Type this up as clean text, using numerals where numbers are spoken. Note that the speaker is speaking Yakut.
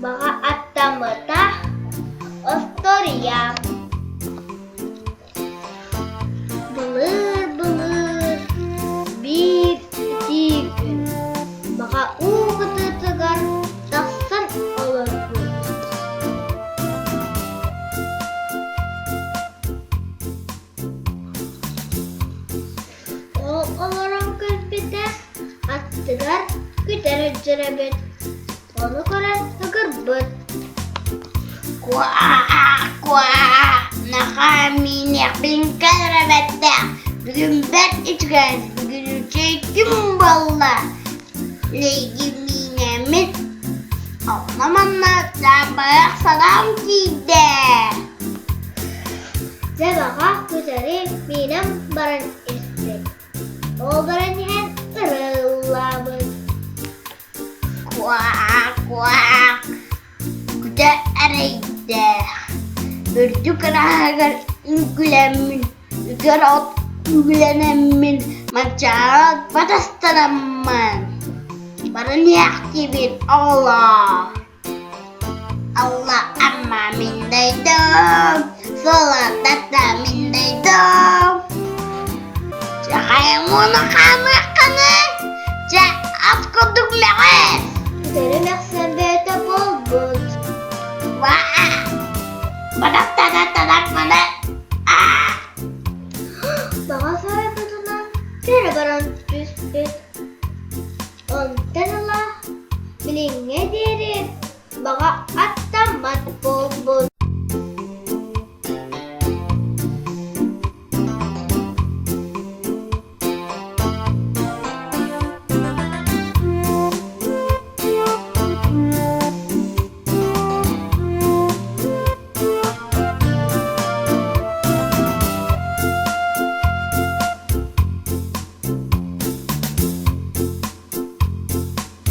Баҕа аттаммыта остуоруйа. Былыр-былыр биир итии күн баҕа уу кытыытыгар тахсан олорбут. Ол олорон көрбүтэ, аттыгар күтэр сылдьар эбит. Ону көрөн ыгырбыт. Куаа-куаа, наха мииниэхпин кэлэрэбэттээх, бүгүн бэрт үчүгэй, бүгүн үчүгэй күн буолла. Леди миинэммит, онно-манна саамайах санаам киирдэ. Дьэ баҕа күтэри миинэн баран испит. Ол баран иһэн ырыллаабыт. Куаа-куаа, күтэ эрэйдээх, үрдүк ыраһыгар үҥкүлэммин, үгэр от үгүлэнэммин, манчаары батастанаммын, баран иһээхтиибин оҕолоор. Алла Амма мин дойдум, Солотата мин дойдум. Чэ хайа муну хаамыаххыны, чэ ат курдук мөҕүс. Күтэри мөхсөн бэйэтэ буолбут. Ваа! Бадаттата-тадак маны. Аа! Баҕа сарайбытынан кэрэ баран түспүт. Онтон ыла билиҥҥэ диэри баҕа аттаммат буолбут.